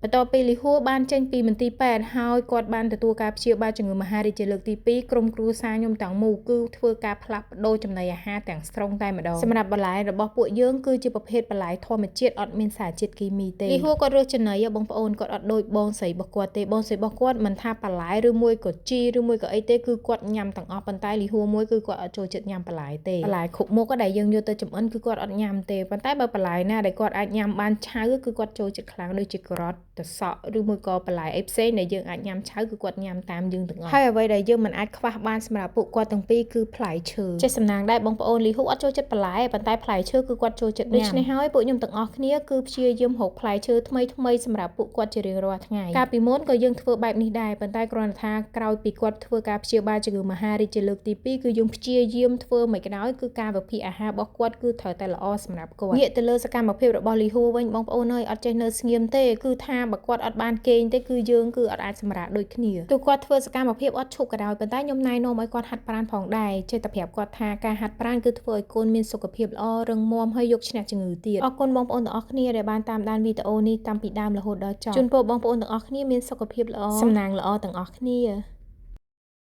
បន្ទាប់ពីលីហួរបានចេញពីមន្ទីរពេទ្យហើយគាត់បានទទួលការព្យាបាលជំងឺមហារីកជាលើកទី2ក្រុមគ្រួសារខ្ញុំទាំងមូលគឺធ្វើការផ្លាស់ប្ដូរចំណីអាហារទាំងស្រុងតែម្ដងសម្រាប់បន្លែរបស់ពួកយើងគឺជាប្រភេទបន្លែធម្មជាតិអត់មានសារជាតិគីមីទេលីហួរគាត់រើសចំណីបងប្អូនគាត់អត់ដូចបងស្រីរបស់គាត់ទេបងស្រីរបស់គាត់មិនថាបន្លែឬមួយក៏ជីឬមួយក៏អីទេគឺគាត់ញ៉ាំទាំងអស់ប៉ុន្តែលីហួរមួយគឺគាត់អត់ចូលចិត្តញ៉ាំបន្លែទេបន្លែគ្រប់មុខដែលយើងយកទៅចម្អិនគឺគាត់អត់ញ៉ាំទេប៉ុន្តែបើបន្លែណាដែលគាត់អាចញ៉ាំបានឆៅគឺគាត់ចូលចិត្តខ្លាំងដូចជាការ៉ុត ត្រសក់ឬមួយក៏បន្លែអីផ្សេងដែលយើងអាចញ៉ាំឆៅគឺគាត់ញ៉ាំតាមយើងទាំងអស់ហើយអ្វីដែលយើងមិនអាចខ្វះបានសម្រាប់ពួកគាត់ទាំងពីរគឺផ្លែឈើចេះសំណាងដែរបងប្អូនលីហ៊ូអត់ចូលចិត្តបន្លែប៉ុន្តែផ្លែឈើគឺគាត់ចូលចិត្តដូច្នេះហើយពួកខ្ញុំទាំងអស់គ្នាគឺព្យាយាមរកផ្លែឈើថ្មីថ្មីសម្រាប់ពួកគាត់ជារៀងរាល់ថ្ងៃកាលពីមុនក៏យើងធ្វើបែបនេះដែរប៉ុន្តែគ្រាន់តែថាក្រោយពីគាត់ធ្វើការព្យាបាលជំងឺមហារីកជាលើកទី2គឺយើងព្យាយាមធ្វើមិនក៏ដោយគឺការវិភាគអាហាររបស់គាត់គឺត្រូវតែល្អសម្រាប់គាត់ងាកទៅលើសកម្មភាពរបស់លីហ៊ូវិញបងប្អូនអើយអត់ចេះនៅស្ងៀមទេគឺថាបើគាត់អត់បានគេងទេគឺយើងគឺអត់អាចសម្រាកដូចគ្នាទោះគាត់ធ្វើសកម្មភាពអត់ឈប់ក៏ដោយប៉ុន្តែខ្ញុំណែនាំឲ្យគាត់ហាត់ប្រាណផងដែរចេះតែប្រាប់គាត់ថាការហាត់ប្រាណគឺធ្វើឲ្យកូនមានសុខភាពល្អរឹងមាំហើយយកឈ្នះជំងឺទៀតអរគុណបងប្អូនទាំងអស់គ្នាដែលបានតាមដានវីដេអូនេះតាំងពីដើមរហូតដល់ចប់ជូនពរបងប្អូនទាំងអស់គ្នាមានសុខភាពល្អសំណាងល្អទាំងអស់គ្នា។